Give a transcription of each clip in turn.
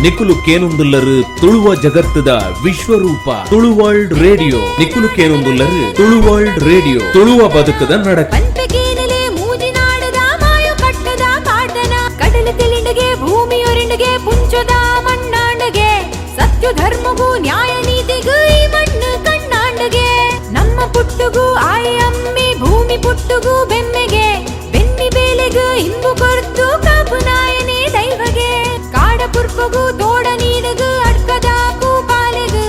ನಿಕುಲು ಕೇನುಂದುಲ್ಲರು ತುಳುವ ಜಗತ್ತದ ವಿಶ್ವರೂಪ ತುಳುವರ್ಲ್ಡ್ ರೇಡಿಯೋ. ನಿಕುಲು ಕೇನುಂದುಲ್ಲರು ತುಳುವರ್ಲ್ಡ್ ರೇಡಿಯೋ, ತುಳುವ ಬದುಕದ ನಡಕ. ಪನ್ಪೆಗೇನಲೆ ಮೂಜಿನಾಡದ ಮಾಯು ಕಟ್ಟದ ಪಾಡ್ದನ. ಕಡಲ ತೆಲಿಂಡಗೆ, ಭೂಮಿಯೊರಿಂಡಗೆ, ಪುಂಚದ ಮಣ್ಣಾಂಡಗೆ, ಸತ್ಯ ಧರ್ಮಗೂ ನ್ಯಾಯ ನೀತಿಗೂ ಈ ಮಣ್ಣು ಕಣ್ಣಾಂಡಗೆ. ನಮ್ಮ ಪುಟ್ಟುಗೂ ಆಯಿ ಅಮ್ಮೆ ಭೂಮಿ ಪುಟ್ಟುಗೂ ಬೆಮ್ಮೆಗೆ, ಬೆನ್ನಿ ಬೇಲೆಗು ಇಂಬು ಕೊರ್ತು ಕಾಪು ನಾಯನೇ ದೈವಗೆ. ಕಾಡ ಪುರ್ಪಗು ತೋಡ ನೀಡುಗು ಅಡ್ಕದ ಕೂಪಾಲೆಗು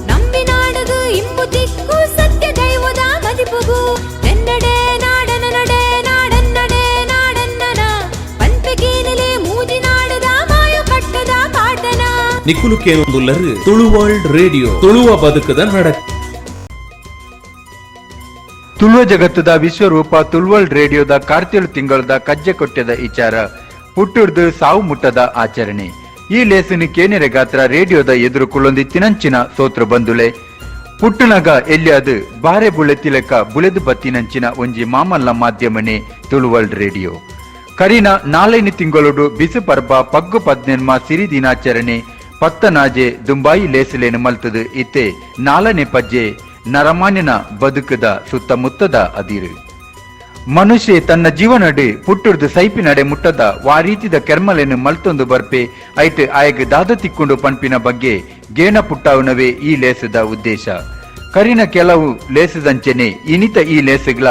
ನಂಬಿ ನಾಡುಗು ಇಂಬು ತಿಕ್ಕು ಸತ್ಯ ದೈವದ ಮದಿಪುಗು. ತೆನ್ನಡೆ ನಾಡನ ನಡೆ ನಾಡನ್ನಡೆ ನಾಡನ್ನನ. ಪನ್ಪೆಗೇನಲೆ ಮೂಜಿನಾಡದ ಮಾಯು ಕಟ್ಟದ ಪಾಡ್ದನ. ನಿಕುಲು ಕೇನುಂದುಲ್ಲರು ತುಳುವರ್ಲ್ಡ್ ರೇಡಿಯೋ, ತುಳುವ ಬದುಕದ ನಡಕ. ತುಳುವ ಜಗತ್ತದ ವಿಶ್ವರೂಪ ತುಳುವಲ್ ರೇಡಿಯೋದ ಕಾರ್ತಿಳು ತಿಂಗಳದ ಕಜ್ಜೆ ಕೊಟ್ಟೆದ ವಿಚಾರ, ಪುಟ್ಟುರ್ದು ಸಾವು ಮುಟ್ಟದ ಆಚರಣೆ. ಈ ಲೇಸನು ಕೇನೆರೆ ಗಾತ್ರ ರೇಡಿಯೋದ ಎದುರು ಕುಳ್ಳೊಂದಿತ್ತಿನಂಚಿನ ಸೋತ್ರ ಬಂದುಲೆ, ಪುಟ್ಟುನಗ ಎಲ್ಲಿಯಾದು ಬಾರೆ ಬುಳೆತಿಲೆಕ್ಕ ಬುಳೆದು ಬತ್ತಿನಂಚಿನ ಒಂಜಿ ಮಾಮಲ್ಲ ಮಾಧ್ಯಮನೆ ತುಳುವಲ್ಡ್ ರೇಡಿಯೋ. ಕರಿನ ನಾಲೈನು ತಿಂಗಳೊಡು ಬಿಸು ಪರ್ಬ, ಪಗ್ಗು ಪದ್ನೆನ್ಮ, ಸಿರಿ ದಿನಾಚರಣೆ, ಪತ್ತನಾಜೆ ದುಂಬಾಯಿ ಲೇಸಲೇನು ಮಲ್ತದು ಇತ್ತೆ ನಾಲನೆ ಪಜ್ಜೆ, ನರಮಾನ್ಯನ ಬದುಕದ ಸುತ್ತಮುತ್ತದ ಅದಿರು. ಮನುಷ್ಯ ತನ್ನ ಜೀವನಡು ಪುಟ್ಟುರ್ದು ಸೈಪಿ ನಡೆ ಮುಟ್ಟದ ವಾರೀತಿದ ಕೆರ್ಮಲೆನು ಮಲ್ತೊಂದು ಬರ್ಪೆ. ಐಟ್ ಆಯಗ್ ದಾದ ತಿಕ್ಕೊಂಡು ಪನ್ಪಿನ ಬಗ್ಗೆ ಗೇನ ಪುಟ್ಟಾವನವೇ ಈ ಲೇಸದ ಉದ್ದೇಶ. ಕರಿನ ಕೆಲವು ಲೇಸದಂಚೆನೆ ಇನಿತ ಈ ಲೇಸಗ್ಲ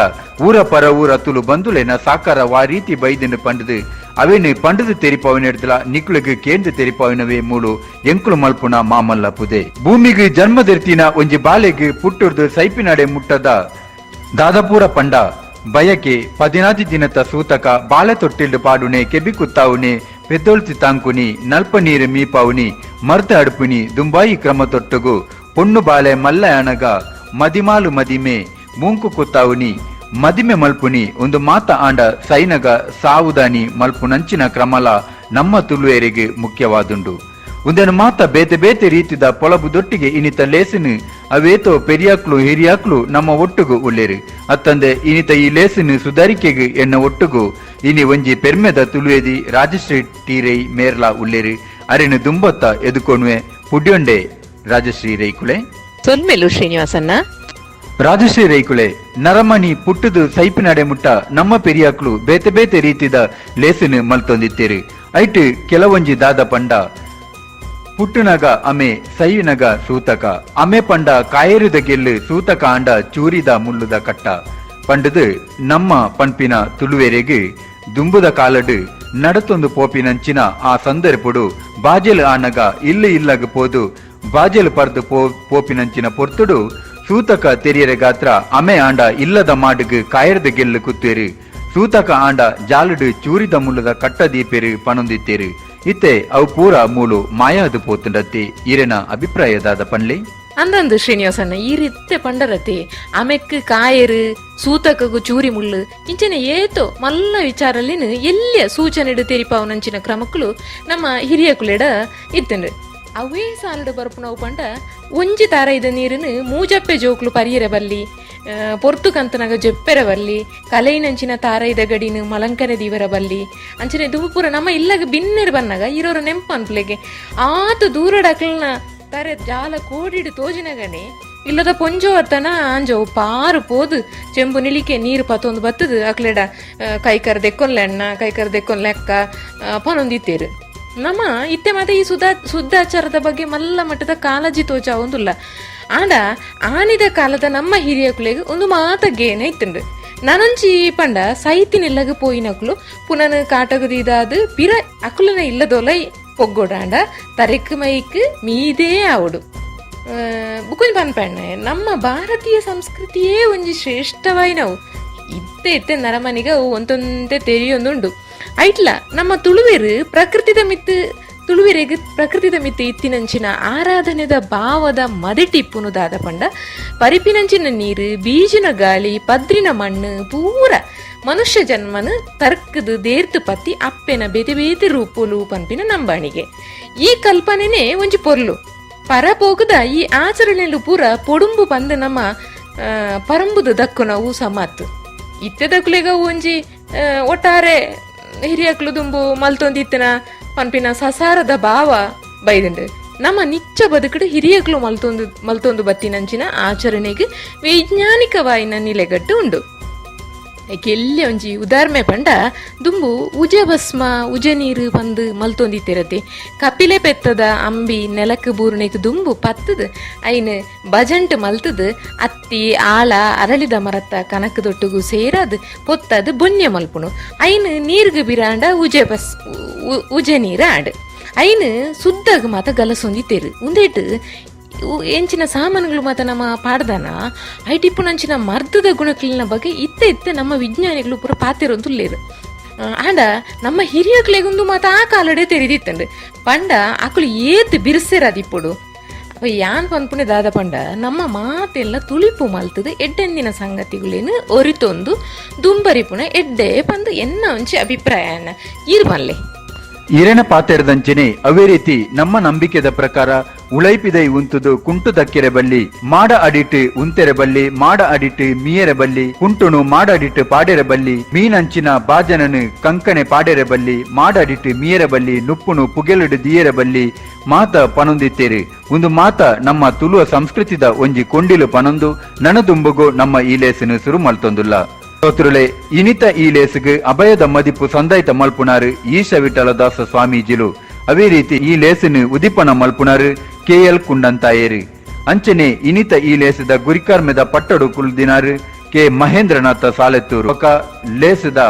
ಊರ ಪರ ಊರ ತುಳು ಬಂಧುಲೆನ ಸಾಕಾರ ವಾರೀತಿ ಬೈದನ್ನು ಪಂಡದು ಅವೇನು ಪಂಡದು ತೆರಿಪಾವಿನೆಡ್ದಲ ನಿಕ್ಳುಗ್ ಕೇಂದ್ರ ತೆರಿಪಾವಿನವೇ ಮೂಲು ಎಂಕುಲು ಮಲ್ಪುನ ಮಾಮಲ್ಲ ಪುದೆ. ಭೂಮಿಗೆ ಜನ್ಮದಿರ್ತಿನ ಒಂಜಿ ಬಾಲೆಗ್ ಪುಟ್ಟುರ್ದು ಸೈಪಿನಡೆ ಮುಟ್ಟದ ದಾದಪೂರ ಪಂಡ ಬಯಕೆ, 16 ದಿನತ ಸೂತಕ, ಬಾಳೆ ತೊಟ್ಟಿಲ್ಡು ಪಾಡುನೆ, ಕೆಬಿ ಕುತ್ತಾವುನೆ, ಪೆದ್ದೊಳ್ತಿ ತಾಂಕುನಿ, ನಲ್ಪ ನೀರು ಮೀಪಾವುನಿ, ಮರ್ದ ಅಡುಪುನಿ ದುಂಬಾಯಿ ಕ್ರಮ ತೊಟ್ಟುಗು ಪೊಣ್ಣು ಬಾಳೆ ಮಲ್ಲ ಅಣಗ ಮದಿಮಾಲು ಮದಿಮೆ, ಮೂಂಕು ಕುತ್ತಾವುನಿ, ಮದಿಮೆ ಮಲ್ಪುನಿ, ಒಂದು ಮಾತ ಆಂಡ ಸೈನಗ ಸಾವುದಾನಿ ಮಲ್ಪುನಂಚಿನ ಕ್ರಮಲ ನಮ್ಮ ತುಳುವೇರಿಗೆ ಮುಖ್ಯವಾದುಂಡು. ಒಂದೆನು ಮಾತ ಬೇತೆ ಬೇತೆ ರೀತಿದ ಪೊಲಬು ದೊಟ್ಟಿಗೆ ಇನಿತ ಲೇಸಿನ ಅವೇತೋ ಪೆರಿಯಾಕ್ಲು ಹಿರಿಯಾಕ್ಲು ನಮ್ಮ ಒಟ್ಟುಗು ಉಳ್ಳೇರು. ಅತ್ತಂದೆ ಇನಿತ ಈ ಲೇಸಿನ ಸುಧಾರಿಕೆಗೆ ಎನ್ನ ಒಟ್ಟುಗು ಇನಿ ಒಂಜಿ ಪೆರ್ಮೆದ ತುಳುವೇದಿ ರಾಜಶ್ರೀ ಟೀರೈ ಮೇರ್ಲಾ ಉಳ್ಳೇರು. ಅರೆನು ದುಂಬತ್ತ ಎದುಕೊಣುವೆ. ಪುಡ್ಯೊಂಡೆ ರಾಜಶ್ರೀ ರೈಕುಳೆ. ಸೊಲ್ಮೆಲು ಶ್ರೀನಿವಾಸನ್ನ. ರಾಜಶ್ರೀ ರೈಕುಳೆ, ನರಮಣಿ ಪುಟ್ಟುದು ಸೈಪಿನಡೆ ಮುಟ್ಟ ನಮ್ಮ ಪೆರಿಯಾಕ್ಲು ಬೇತೆ ಬೇತೆ ರೀತಿದ ಲೇಸಿನ ಮಲ್ತೊಂದಿತ್ತೇರು. ಐಟ್ ಕೆಲವೊಂಜಿ ದಾದ ಪಂಡ, ಪುಟ್ಟುನಗ ಅಮೆ, ಸೈಯುನಗ ಸೂತಕ. ಅಮೆ ಪಂಡ ಕಾಯೇರುದ ಗೆಲ್ಲು, ಸೂತಕ ಆಂಡ ಚೂರಿದ ಮುಳ್ಳುದ ಕಟ್ಟ ಪಂಡದು ನಮ್ಮ ಪನ್ಪಿನ ತುಳುವೆರೆಗ್ ದುಂಬುದ ಕಾಲಡು ನಡತೊಂದು ಪೋಪಿನಂಚಿನ ಆ ಸಂದರ್ಪುಡು ಬಾಜೆಲ್ ಆನಗ ಇಲ್ಲು ಇಲ್ಲಗ ಪೋದು ಬಾಜೆಲ್ ಪರ್ದು ಪೋಪಿನಂಚಿನ ಪೊರ್ತುಡು ಸೂತಕ ತೆರಿಯರೆ ಗಾತ್ರ ಅಮೆ ಆಂಡ ಇಲ್ಲದ ಮಾಡುಗ್ ಕಾಯರ್ದ ಗೆಲ್ಲು ಕುತ್ತೇರು, ಸೂತಕ ಆಂಡ ಜಾಲುಡು ಚೂರಿದ ಮುಲ್ಲದ ಕಟ್ಟ ದೀಪೇರು ಪನೊಂದಿತ್ತೇರು. ಇತ್ತೆ ಅವು ಪೂರ ಮೂಲು ಮಾಯಾದು ಪೋತುಂಡತ್ತಿ. ಇರೆನ ಅಭಿಪ್ರಾಯದಾದ ಪನ್ಲೆ. ಅಂದಂದು ಶ್ರೀನಿವಾಸಣ್ಣ, ಈ ರೀತಿ ಪಂಡರತಿ ಆಮೆಕ್ ಕಾಯರು, ಸೂತಕಗು ಚೂರಿ ಮುಳ್ಳು, ಇಂಚನೆ ಏತೋ ಮಲ್ಲ ವಿಚಾರಲ್ಲಿನ ಎಲ್ಲಿಯ ಸೂಚನೆಡು ತೆರಿಪಾವನಂಚಿನ ಕ್ರಮಕ್ಕಳು ನಮ್ಮ ಹಿರಿಯ ಕುಲೆಡ ಇತ್ತಂಡು. ಅವೇ ಸಾಲಡು ಬರಪುನವು ಪಂಡ, ಒಂಜಿ ತಾರೈದ ನೀರಿನ ಮೂಜಪ್ಪೆ ಜೋಕ್ಲು ಪರಿಯರೆ ಬಲ್ಲಿ, ಪೊರ್ತು ಕಂತನಗ ಜೆಪ್ಪೆರ ಬಲ್ಲಿ, ಕಲೈನಂಚಿನ ತಾರೈದ ಗಡಿನ ಮಲಂಕನೆ ದೀವರ ಬಲ್ಲಿ. ಅಂಚನೆ ದುಂಬುಪುರ ನಮ್ಮ ಇಲ್ಲಗ ಬಿನ್ನೆರ್ ಬನ್ನಗ ಇರೋರ ನೆಂಪು ಅನ್ಪ್ಲೆಗೆ ಆತ ದೂರಡಕ್ಲನ ತರೆ ಜಾಲ ಕೋಡಿಡು ತೋಜಿನಗನೆ ಇಲ್ಲದ ಪೊಂಜೋ ಅತ್ತನ ಆಂಜೋ ಪಾರು ಪೋದು ಚೆಂಬು ನಿಲಿಕೆ ನೀರು ಪತ್ತೊಂದು ಬತ್ತದು ಅಕ್ಲೆಡ ಕೈಕರ್ ದೆಕ್ಕೊನ್ಲೆ ಅಣ್ಣ, ಕೈಕರ್ ದೆಕ್ಕೊನ್ಲೆ ಅಕ್ಕ ಪನೊಂದಿತ್ತೇರು. ನಮ್ಮ ಇತ್ತೆ ಮತ್ತೆ ಈ ಶುದ್ಧಾಚಾರದ ಬಗ್ಗೆ ಮಲ್ಲ ಮಟ್ಟದ ಕಾಳಜಿ ತೋಚ ಒಂದುಲ್ಲ. ಆಂಡ ಆನಿದ ಕಾಲದ ನಮ್ಮ ಹಿರಿಯ ಕುಲೆಗ್ ಒಂದು ಮಾತ ಗೇನ ಇತ್ತುಂಡು. ನನಂಚಿ ಪಂಡ ಸೈತಿನೆಲ್ಲಗ ಪೋಯಿನಕ್ಲು ಪುನನ ಕಾಟಗದಿದಾದು ಪಿರ ಅಕುಲನ ಇಲ್ಲದೊಲೈ ಪೊಗ್ಗೊಡಾಂಡ ತರೆಕ್ ಮೈಕ್ ಮೀದೇ ಆವಡು. ಬುಕ್ಕುಂಜಿ ಪನ್ಪಣ್ಣೆ, ನಮ್ಮ ಭಾರತೀಯ ಸಂಸ್ಕೃತಿಯೇ ಒಂಜಿ ಶ್ರೇಷ್ಠವಾಯಿನವು. ಇತ್ತೆ ಇತ್ತೆ ನರಮನಿಗ ಅವು ಒಂತೊಂತೆ ತೆರಿಯೊಂದುಂಡು. ಐಟ್ಲ ನಮ್ಮ ತುಳುವೆರು ಪ್ರಕೃತಿದ ಮಿತ್ತು, ತುಳುವೆರೆಗ್ ಪ್ರಕೃತಿದ ಮಿತ್ತು ಇತ್ತಿನಂಚಿನ ಆರಾಧನೆದ ಭಾವದ ಮದೆಟಿಪ್ಪುನುದಾದ ಪಂಡ, ಪರಿಪಿನಂಚಿನ ನೀರು, ಬೀಜಿನ ಗಾಳಿ, ಪದ್ರಿನ ಮಣ್ಣು ಪೂರ ಮನುಷ್ಯ ಜನ್ಮನು ತರ್ಕದು ದೇರ್ತು ಪತ್ತಿ ಅಪ್ಪೆನ ಬೇತೆ ಬೇತೆ ರೂಪುಲು ಪನ್ಪಿನ ನಂಬಾಣಿಗೆ. ಈ ಕಲ್ಪನೆನೇ ಒಂಜಿ ಪೊರ್ಲು. ಪರಪೋಕುದ ಈ ಆಚರಣೆಲು ಪೂರ ಪೊಡುಂಬು ಪಂದ್ ನಮ್ಮ ಪರಂಬುದು ದಕ್ಕುನವು ಸಮತ್. ಇತ್ತೆದಕ್ಲೆಗ ಒಂಜಿ ಒಟ್ಟಾರೆ ಹಿರಿಯಕ್ಲು ದುಂಬು ಮಲ್ತೊಂದಿತ್ತಿನ ಪನ್ಪಿನ ಸಸಾರದ ಭಾವ. ಬೈದುಂಡು. ನಮ್ಮ ನಿಚ್ಚ ಬದುಕುಡು ಹಿರಿಯಕ್ಲು ಮಲ್ತೊಂದು ಮಲ್ತೊಂದು ಬತ್ತಿನಂಚಿನ ಆಚರಣೆಗೆ ವೈಜ್ಞಾನಿಕವಾಯಿನ ನಿಲೆಗಟ್ಟು ಉಂಡು. ಎಲ್ಯ ಒಂಜಿ ಉದಾರ್ಮೆ ಪಂಡ, ದುಂಬು ಉಜೆ ಭಸ್ಮ, ಉಜೆ ನೀರು ಪಂದು ಮಲ್ತೊಂದಿತ್ತಿರತೆ. ಕಪಿಲೆ ಪೆತ್ತದ ಅಂಬಿ ನೆಲಕ್ ಬೂರ್ಣೆಗ್ ದುಂಬು ಪತ್ತದು ಐನ್ ಬಜಂಟ್ ಮಲ್ತದು ಅತ್ತಿ, ಆಳ, ಅರಳಿದ ಮರತ್ತ ಕನಕ್ ದೊಟ್ಟುಗು ಸೇರಾದ್ ಪೊತ್ತದು ಬೊನ್ಯ ಮಲ್ಪುನು. ಐನ್ ನೀರ್ಗ್ ಬಿರಾಂಡ ಉಜೆ ಬಸ್ ಉಜೆ ನೀರು ಆಡ್. ಐನ್ ಸುದ್ದಗ್ ಮಾತ ಗಲಸೊಂದಿತ್ತೇರು. ಉಂದೇಟ್ ಎಂಚಿನ ಸಾಮಾನುಗಳು ಮಾತ ನಮ್ಮ ಪಾಡ್ದಾನ ಐಟಿಪ್ಪುನಂಚಿನ ಮರ್ದದ ಗುಣಕ್ಲಿನ ಬಗ್ಗೆ ಇತ್ತೆ ಇತ್ತೆ ನಮ್ಮ ವಿಜ್ಞಾನಿಗಳು ಪೂರ ಪಾತೆರೊಂದುಲ್ಲೇರು. ಆಂಡ ನಮ್ಮ ಹಿರಿಯಕ್ಲೆಗುಂದು ಮಾತ ಆ ಕಾಲಡೆ ತೆರಿದಿತ್ತಂಡು ಪಂಡ ಅಕುಲು ಏತ್ ಬಿರ್ಸೆರದಿಪ್ಪುಡು. ಅಪ್ಪ ಯಾನ್ ಪನ್ಪುನೆ ದಾದ ಪಂಡ, ನಮ್ಮ ಮಾತೆಲ್ಲ ತುಳಿಪು ಮಲ್ತದು ಎಡ್ಡೆಂದಿನ ಸಂಗತಿಗಳೇನು ಒರಿತೊಂದು ದುಂಬರಿಪುನ ಎಡ್ಡೆ ಪಂದು ಎನ್ನ ಒಂಚಿ ಅಭಿಪ್ರಾಯನ ಈರ್ ಪನ್ಲೆ. ಇರೆನ ಪಾತೆರದಂಚನೆ ಅವೇ ರೀತಿ ನಮ್ಮ ನಂಬಿಕೆದ ಪ್ರಕಾರ ಉಳೈಪಿದೈ ಉಂತುದು ಕುಂಟು ದಕ್ಕೆರೆ ಬಲ್ಲಿ, ಮಾಡ ಅಡಿಟ್ ಉಂತೆರೆ ಬಲ್ಲಿ, ಮಾಡ ಅಡಿಟ್ ಮೀಯರೆ ಬಲ್ಲಿ, ಕುಂಟುನು ಮಾಡ ಅಡಿಟ್ ಪಾಡೆರೆ ಬಲ್ಲಿ, ಮೀನಂಚಿನ ಬಾಜನನು ಕಂಕಣೆ ಪಾಡೆರೆ ಬಲ್ಲಿ, ಮಾಡ ಅಡಿಟ್ ಮೀಯರೆ ಬಲ್ಲಿ, ನುಪ್ಪುನು ಪುಗೆಲುಡು ದಿಯರೆ ಬಲ್ಲಿ ಮಾತ ಪನೊಂದಿತ್ತೇರು. ಒಂದು ಮಾತ ನಮ್ಮ ತುಳುವ ಸಂಸ್ಕೃತಿದ ಒಂಜಿ ಕೊಂಡಿಲು ಪನೊಂದು ನನದುಂಬುಗು ನಮ್ಮ ಈ ಲೇಸನು ಸುರು ಮಲ್ತೊಂದುಲ್ಲ. ಸೋತ್ರುಲೆ, ಇನಿತ ಈ ಲೇಸುಗು ಅಭಯದ ಮದಿಪು ಸಂದಾಯ್ತ ಮಲ್ಪುನಾರು ಈಶ ವಿಠಲದಾಸ ಸ್ವಾಮೀಜಿಲು. ಅವೇ ರೀತಿ ಈ ಲೇಸನು ಉದಿಪನ ಮಲ್ಪುನಾರು ಕೆ ಎಲ್ ಕುಂಡಂತಾಯೇರು. ಅಂಚನೆ ಇನಿತ ಈ ಲೇಸದ ಗುರಿಕಾರ್ಮೆದ ಪಟ್ಟಡು ಕುಲ್ದಿನಾರು ಕೆ ಮಹೇಂದ್ರನಾಥ ಸಾಲೆತ್ತೂರು. ಬೊಕ ಲೇಸದ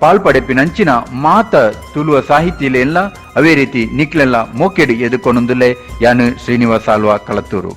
ಪಾಲ್ಪಡೆಪಿನಂಚಿನ ಮಾತ ತುಳುವ ಸಾಹಿತ್ಯಲೆಲ್ಲ ಅವೇ ರೀತಿ ನಿಕ್ಲೆಲ್ಲ ಮೋಕೆಡು ಎದುಕೊನೊಂದುಲ್ಲೆ. ಯಾನು ಶ್ರೀನಿವಾಸ ಆಲ್ವಾ, ಕಳತ್ತೂರು.